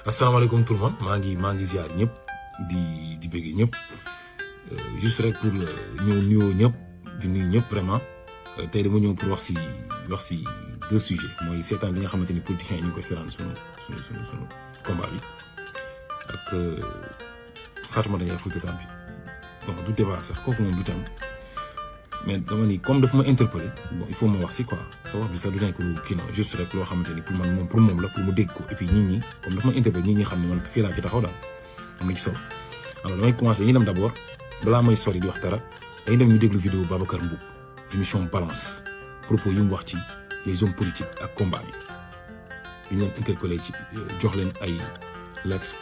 asalaamaaleykum tout le monde maa ngi ziar ñëpp di bëgg ñëpp juste rek pour ñëw nuyoo ñëpp di nuyu ñëpp vraiment tey dama ñëw pour wax si deux sujets mooy seetaan bi nga xamante ni politiciens yi ñu ngi koy seetaan suñu combat bi ak Fatoumata Ndiaye Fouta Tampi donc du débat sax kooku moom du tam mais dama ni comme dafa ma interpellé bon il faut ma wax si quoi te wax bi sax du nekk lu kii non juste rek loo xamante ni pour man moom pour moom la pour mu dégg ko et puis nit ñi comme dafa ma interpellé nit ñi xam ne man fii laa ci taxaw daal am na ci solo alors damay commencé ñu dem d' abord balaa may sori di wax dara dañuy dem ñu déglu vidéo Babacar Mboup émission balance propos yi mu wax ci les hommes politiques ak combat bi ñu leen interpellé ci jox leen ay lettres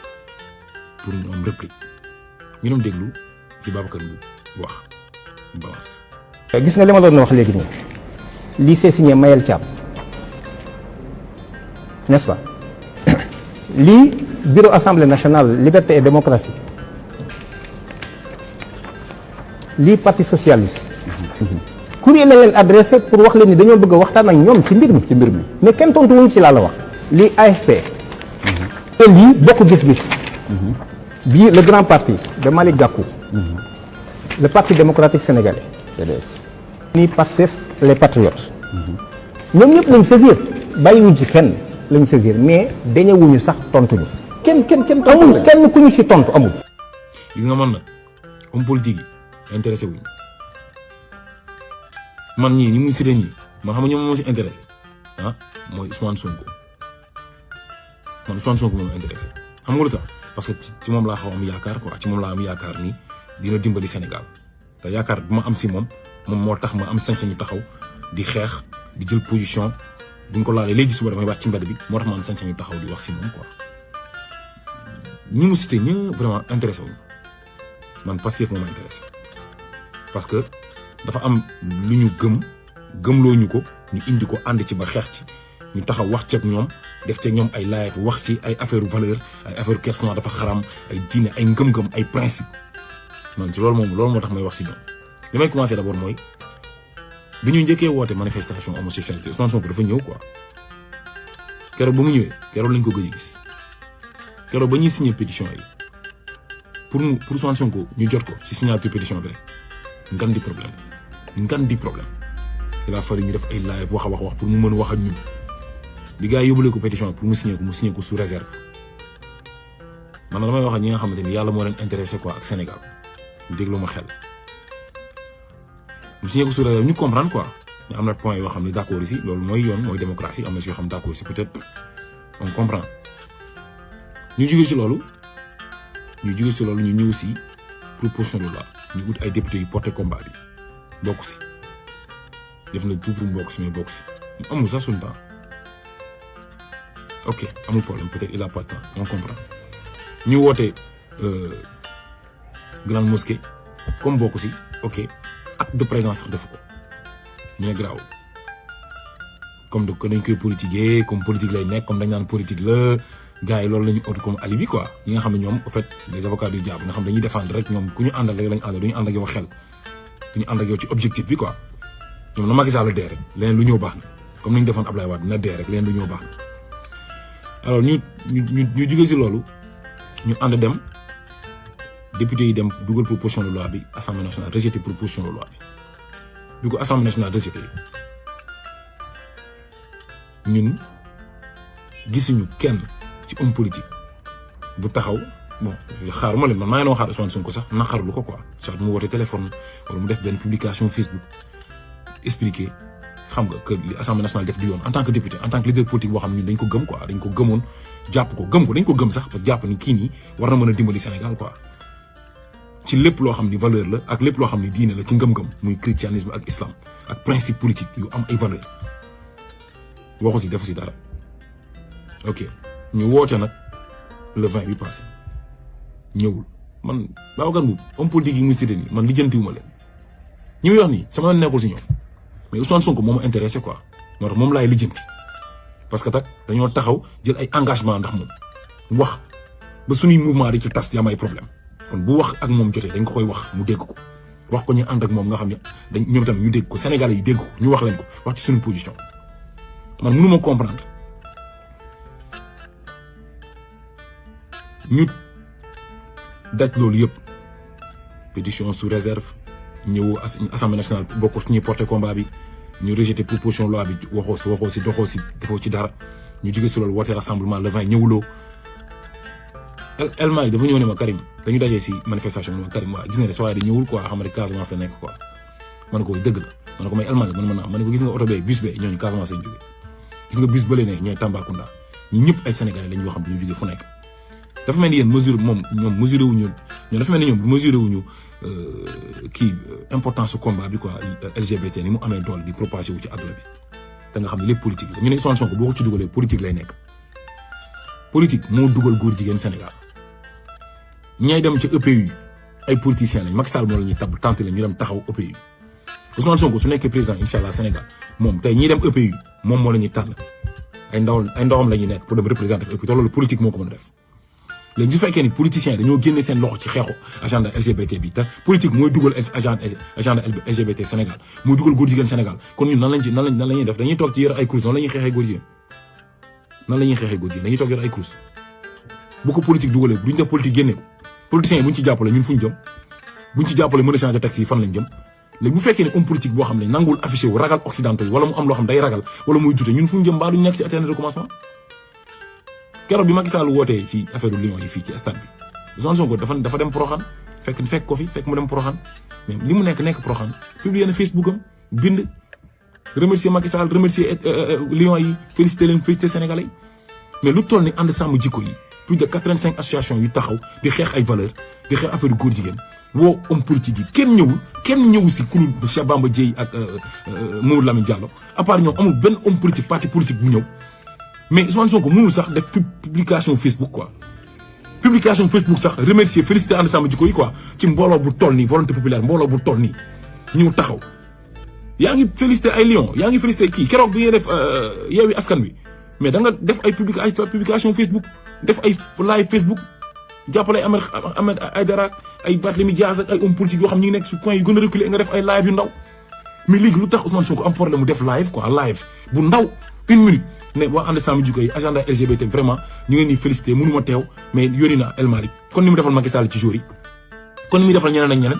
pour ñu am réplique ñu dem déglu ci Babacar Mboup wax balance. gis nga li ma doon wax léegi nii lii c'est signé Mayel Thiam n'est-ce pas lii bureau assemblée nationale liberté et démocratie lii parti socialiste. courrier la leen adressé pour wax leen ni dañoo bëgg a waxtaan ak ñoom ci mbir mi mais kenn tontu wuñ ci laa la wax. lii AFP. te lii bokk gis-gis. bii le grand parti de Malick Gakou. le parti démocratique sénégalais. PDS. ni Pastef les patriotes. ñoom ñëpp lañ saisir bàyyiwuñ ci kenn lañ saisir mais dañewuñu sax tontuñu. kenn amul kenn ku ñu ci tontu amul. gis nga man nag homme politique yi intéressé wuñu man ñii ñu ngi si ñii man xam nga ñoom moo si intéressé mooy Ousmane Sonko man Ousmane Sonko moom intéressé xam nga lu tax parce que ci moom laa xaw am yaakaar quoi ci moom laa am yaakaar ni dina dimbali Sénégal te yaakaar bi ma am si moom moo tax ma am sañ-sañu taxaw di xeex di jël position buñ ko laalee léegi suba damay wàcc ci mbedd bi moo tax ma am sañ-sañu taxaw di wax si moom quoi ñi mu cité ñëpp vraiment intéressé wuñu man Pastef moo ma intéressé parce que dafa am lu ñu gëmloo ñu ko ñu indi ko ànd ci ba xeex ci ñu taxaw wax ceeg ñoom def ceeg ñoom ay live wax si ay affaire valeur ay affaire question dafa xaram ay diine ay ngëm-ngëm ay principe man ci loolu moo tax may wax si ñoom li may commencé d'abord mooy bi ñu njëkkee woote manifestation homosexualité Ousmane Sonko dafa ñëw quoi keroog ba mu ñëwee keroog lañ ko gëj a gis keroog ba ñuy signé pétition yi pour Ousmane Sonko ñu jot ko ci signature pétition bi rek ngan di problème il a fallu ñu def ay live wax pour mu mën a wax ak ñun bi gars yi yóbbulee ko pétition pour mu signé ko sous réserve man damay wax ak ñi nga xamante ni yàlla moo leen intéressé quoi ak Sénégal ñu déglu ma xel mu signé ko sous réserve ñu comprendre quoi ñu am na point yoo xam ne d'accord ici loolu mooy yoon mooy démocratie am na si yoo xam ne d'accord ici peut-être on comprend ñu jóge ci loolu ñu ñëw si proposition de loi ñu ut ay députés yu porté combat bi bokk si def na tout pour bokk si mais bokk si amul sax suñu temps ok amul problème peut-être il a pas de temps on comprend ñu woote grande mosquée comme bokk si ok acte de présence sax def ko ñu ne graaw comme dañ koy politiquer comme politique lay nekk comme dañ naan politique la gars yi loolu la ñu ut comme alibi quoi ñi nga xam ne ñoom au fait les avocats du diable nga xam dañuy défendre rek ñoom ku ñu àndal rek lañu àndal duñu ànd ak yow xel duñu ànd ak yow ci objectif bi quoi ñoom na Macky Sall dee rek leneen lu ñëw baax na comme ni ñu defoon Ablaye Wade na dee rek leneen lu ñëw baax na alors ñu jóge si loolu ñu ànd dem député yi dem dugal proposition de loi bi assemblée nationale rejeté proposition de loi bi ko assemblée nationale rejeté ñun gisuñu kenn ci homme politique bu taxaw bon xaaruma leen man maa ngi doon xaar Ousmane Sonko sax naqarlu ko quoi soit mu woote téléphone wala mu def benn publication Facebook expliquer xam nga que li assemblée nationale def du yoon en tant que député en tant que leader politique boo xam ne ñun dañ ko gëm quoi dañ ko gëmoon jàpp ko gëm ko dañ ko gëm sax parce que jàpp ni kii nii war na mën a dimbali Sénégal quoi ci lépp loo xam ni valeur la ak lépp loo xam ni diine la ci ngëm-ngëm muy christianisme ak islam ak principe politique yu am ay valeur waxu si defu si dara ok ñu woote nag le 20 bi passé ñëwul man Babacar Mboup homme politique yi mu cité nii man lijjantiwuma leen ñi muy wax nii sama yoon nekkul si ñoom mais Ousmane Sonko moo ma intéressé quoi moo tax moom laay lijjanti parce que tak dañoo taxaw jël ay engagement ndax moom wax ba suñuy mouvement di ci tas di am ay problème kon bu wax ak moom jotee dañ ko koy wax mu dégg ko wax ko ñu ànd ak moom nga xam ne dañ ñoom tamit ñu dégg ko Sénégalais yi dégg ko ñu wax leen ko wax ci suñu position man mënu ma comprendre ñu daj loolu yëpp pétition sous réserve ñëw assemblée nationale bokk ci ñuy porter combat bi ñu rejeté proposition loi bi waxoo si doxoo si defoo ci dara ñu jóge si loolu woote rassemblement le 20 ñëwuloo El Malick dafa ñëw ne ma Karim dañu dajee si manifestation ma Karim waa gis nga ne sa waaye di ñëwul quoi xam ne Casamance la nekk quoi ma ne ko dëgg la ma ne ko may El Malick man ma ne ko gis nga oto bee bus bee ñooñu Casamance lañ jógee gis nga bus bële ne ñooy Tambacounda ñi ñëpp ay sénégalais lañ yoo xam ne ñu jógee fu nekk dafa mel ni yéen mesure moom ñoom mesuré wuñu ñoom dafa mel ni ñoom mesuré wuñu kii importance su combat bi quoi LGBT ni mu amee doole di propagé wu ci àdduna bi te nga xam ne lépp politique la ñu ne Ousmane Sonko boo ko ci dugalee politique lay nekk politique moo dugal góor jigéen Sénégal ñay dem ci EPU ay politiciens lañ Macky Sall moo la ñuy tabb tenté la ñu dem taxaw EPU Ousmane Sonko su nekkee président incha allah Sénégal moom tey ñiy dem EPU moom moo la ñuy tànn ay ndawam la ñuy nekk pour dem représenter EPU te loolu politique moo ko mën a def. léegi su fekkee ni politiciens dañoo génne seen loxo ci xeexu agenda LGBT bi te politique mooy dugal agenda LGBT Sénégal mooy dugal góor jigéen Sénégal kon ñun nan la ñuy def dañuy toog ci yore ay course noonu la ñuy xeexee góor jigéen dañuy toog yore ay course bu ko politique dugalee duñ def politique génne ko politiciens yi buñ ci jàppale ñun fuñ jëm buñ ci jàppale mën a changer taxi yi fan lañ jëm léegi bu fekkee ne homme politique boo xam ne nangul affiché wu ragal occidentaux yi wala mu am loo xam day ragal wala muy dute ñun fuñ jëm mbaa duñ nekk ci éternel recommencement keroog bi Macky Sall wootee ci affaire Lions yi fii ci stade bi Ousmane Sonko dafa dem Proxaan fekk ko fi fekk mu dem Proxaan mais li mu nekk Proxaan publié na Facebook am bind remercier Macky Sall remercier Lions yi félicité Sénégalais mais lu toll ni ànd sàmm jikko yi plus de 85 associations yu taxaw di xeex ay valeurs di xeex affaire góor jigéen woo homme politique yi kenn ñëwul si kuréel Cheikh Bamba Dièye ak Mamadou Lamine Diallo à part ñoom amul benn homme politique parti politique bu ñëw. mais Ousmane Sonko mënul sax def publication Facebook quoi publication Facebook sax remercier féliciter ànd sàmm jikko yi quoi ci mbooloo bu toll nii volonté populaire mbooloo bu toll nii ñëw taxaw yaa ngi féliciter ay Lions yaa ngi féliciter kii keroog bi ngay def Yewwi Askan Wi mais da nga def ay publication Facebook def ay live Facebook jàppale ay Ahmed Aïdara ay Barthélémy Dias ak ay hommes politiques yoo xam ñu ngi nekk su point yu gën a reculé nga def ay live yu ndaw mais léegi lu tax Ousmane Sonko am problème mu def live quoi live bu ndaw 1 minute ne waa ànd sàmm jikko yi agenda LGBT vraiment ñu ngi leen di félicité mënuma teew mais yónni naa El Malick kon ni mu defal Macky Sall ci jour yi kon ni muy defal ñeneen ak ñeneen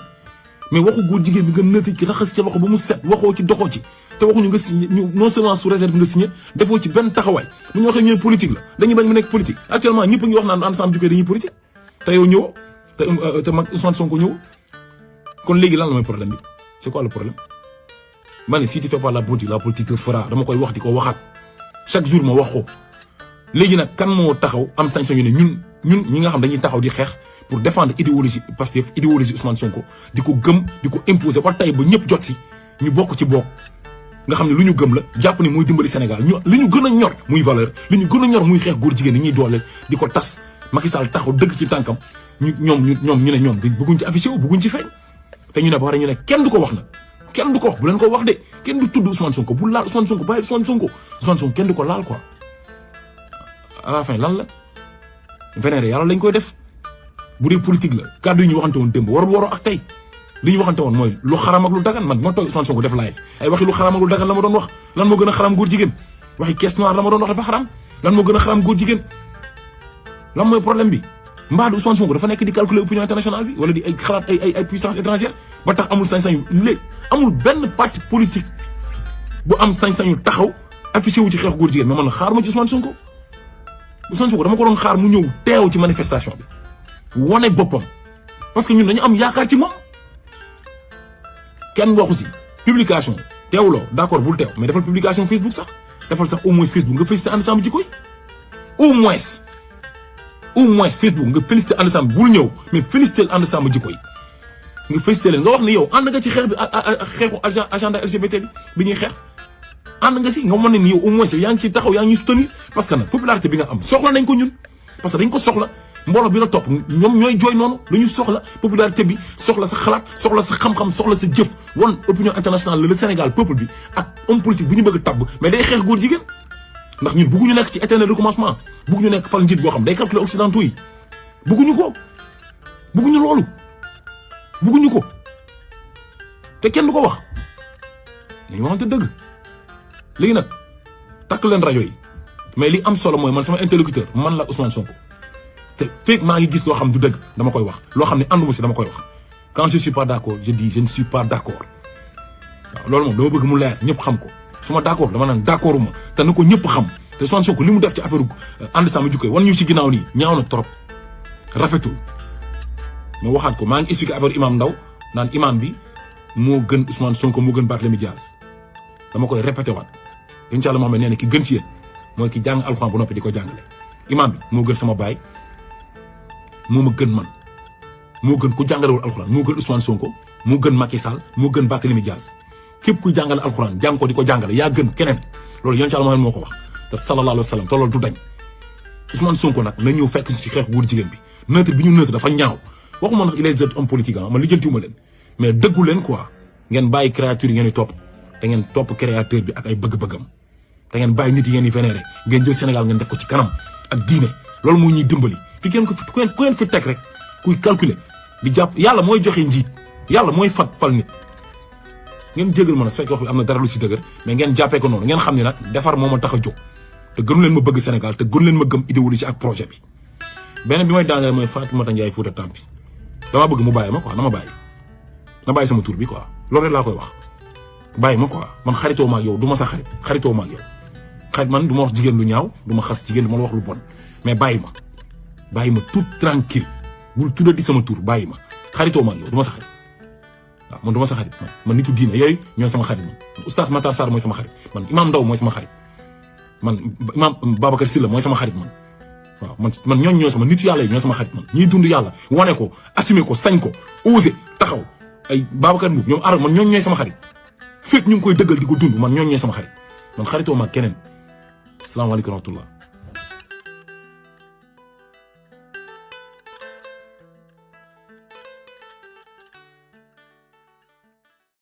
mais waxu góor jigéen bi nga nëtt ci raxas ca loxo ba mu set waxoo ci doxoo ci te waxuñu nga signé ñu non seulement sous réserve nga signé defoo ci benn taxawaay bu ñu waxee ñu ne politique la dañuy bañ mu nekk politique actuellement ñëpp a ngi wax naan ànd sàmm jikko yi dañuy politique te yow ñëwoo te mag Ousmane Sonko ñëw kon léegi lan la mooy problème bi c'est quoi le problème ma ne si tu fais pas la politique te fera dama koy wax di ko waxaat chaque jour ma wax ko léegi nag kan moo taxaw am sañ-sañu ne ñun ñi nga xam dañuy taxaw di xeex pour défendre idéologie Pastef idéologie Ousmane Sonko di ko gëm di ko imposer ba tey ba ñëpp jot si ñu bokk ci bokk nga xam ne lu ñu gëm la jàpp ni muy dimbali Sénégal li ñu gën a ñor muy valeur li ñu gën a ñor muy xeex góor jigéen ñi ñuy dooleel di ko tas Macky Sall taxaw dëgg ci tànkam ñu ne ñoom bëgguñ ci affiché wu bëgguñ ci feeñ te ñu ne ba pare ñu ne kenn du ko wax nag kenn du ko wax bu leen ko wax de kenn du tudd Ousmane Sonko bu laal Ousmane Sonko bàyyi Ousmane Sonko kenn du ko laal quoi à la fin lan la vénéré yàlla lañ koy def bu dee politique la kàddu yi ñu waxante woon démb waroo ak tey li ñu waxante woon mooy lu xaram ak lu dagan man moo toog Ousmane Sonko def live ay waxi lu xaram ak lu dagan la ma doon wax lan moo gën a xaram góor jigéen waxi caisse noire la ma doon wax dafa xaram lan moo gën a xaram góor jigéen lan mooy problème bi mbaa du Ousmane Sonko dafa nekk di calculer opinion internationale bi wala di ay xalaat ay puissance étrangère ba tax amul sañ-sañu léegi amul benn parti politique bu am sañ-sañu taxaw affiché wu ci xeex góor jigéen mais man xaar ma ci Ousmane Sonko dama ko doon xaar mu ñëw teew ci manifestation bi wane boppam parce que ñun dañu am yaakaar ci moom kenn waxu si publication teewuloo d'accord bul teew mais defal publication Facebook sax defal sax au moins Facebook nga félicité ànd sàmm jikko yi au moins Facebook nga félicité ànd sàmm bul ñëw mais félicité ànd sàmm jikko yi nga félicité leen nga wax ne yow ànd nga ci xeex bi xeexu agenda LGBT bi ñuy xeex ànd nga si nga mën ne ni yow au moins yaa ngi ci taxaw yaa ngi soutenir parce que nag popularité bi nga am soxla nañ ko ñun parce que dañ ko soxla mbooloo bi la topp ñoom ñooy jooy noonu dañu soxla popularité bi soxla sa xalaat soxla sa xam-xam soxla sa jëf wan opinion internationale le Sénégal peuple bi ak homme politique bu ñu bëgg a tabb mais day xeex góor jigéen ndax ñun bëgguñu nekk ci éternel recommencement bëgguñu nekk fal njiit boo xam day calculer occidentaux yi bëgguñu ko bëgguñu ko te kenn du ko wax nañu waxante dëgg léegi nag takk leen rajo yi mais li am solo mooy man sama interlocuteur man la Ousmane Sonko te fekk maa ngi gis loo xam du dëgg dama koy wax loo xam ne ànduma si dama koy wax quand je suis pas d'accord je dis je ne suis pas d'accord waaw loolu moom dama bëgg mu leer ñëpp xam ko su ma d'accord dama naan d'accorduma te na ko ñëpp xam te Ousmane Sonko li mu def ci affaire ànd sàmm jikko wan ñu ci ginnaaw nii ñaaw na trop rafetul ma waxaat ko maa ngi expliqué affaire imam Ndaw naan imam bi moo gën Ousmane Sonko moo gën Barthélémy Dias dama koy répété waat incha allah Mohamed nee na ki gën ci yéen mooy ki jàng alxuraan bu noppi di ko jàngale imam bi moo gën sama baay moo ma gën man moo gën ku jàngalewul alxuraan moo gën Ousmane Sonko moo gën Macky Sall moo gën Barthélémy Dias képp kuy jàngale alxuraan jàng ko di ko jàngale yaa gën keneen loolu incha allah Mohamed moo ko wax te sallallahu alayhi wa sallam te loolu du dañ Ousmane Sonko nag na ñëw fekk ci xeex góor jigéen bi neutre bi ñu neutre dafa ñaaw waxuma nag il est homme politique man lijjantiwuma leen mais dëggu leen quoi ngeen bàyyi créature yi ngeen di topp te ngeen topp créateur bi ak ay bëgg-bëggam te ngeen bàyyi nit yi ngeen di vénéré ngeen jël Sénégal ngeen def ko ci kanam ak diine loolu moo ñuy dimbali fi kenn ko ku ngeen fi teg rek kuy calculer di jàpp yàlla mooy joxe njiit yàlla mooy fal nit ngeen jégal ma nag su fekkee wax bi am na dara lu si dëgër mais ngeen jàppee ko noonu ngeen xam ne nag defar moo ma tax a jóg te gënu leen ma bëgg Sénégal te gënu leen ma gëm idéologie ak projet bi beneen bi may daaneel mooy Fatoumata Ndiaye Fouta Tampi damaa bëgg mu bàyyi ma quoi na bàyyi sama tur bi quoi loolu rek laa koy wax bàyyi ma quoi man xaritoo ma ak yow du ma sa xaritoo ma ak yow xarit man du ma wax jigéen lu ñaaw du ma xas jigéen du ma la wax lu bon mais bàyyi ma tout tranquille bul tuddati sama tur bàyyi ma xaritoo ma ak yow du ma sa xarit waaw man du ma sa xarit man nitu diine yooyu ñooy sama xarit man oustaz Matar Sarr mooy sama xarit man imam Ndaw mooy sama xarit man imam Babacar Sylla mooy sama xarit man waaw man ñooñ ñooy sama nitu yàlla yi ñooy sama xarit man ñiy dund yàlla wane ko assumer ko sañ ko osé taxaw ay Babacar Mboub ñoom aar man ñooñ ñooy sama xarit fekk ñu ngi koy dëggal di ko dund man ñooñ ñooy sama xarit man xaritoo ma keneen asalaamaaleykum wa rahmatullah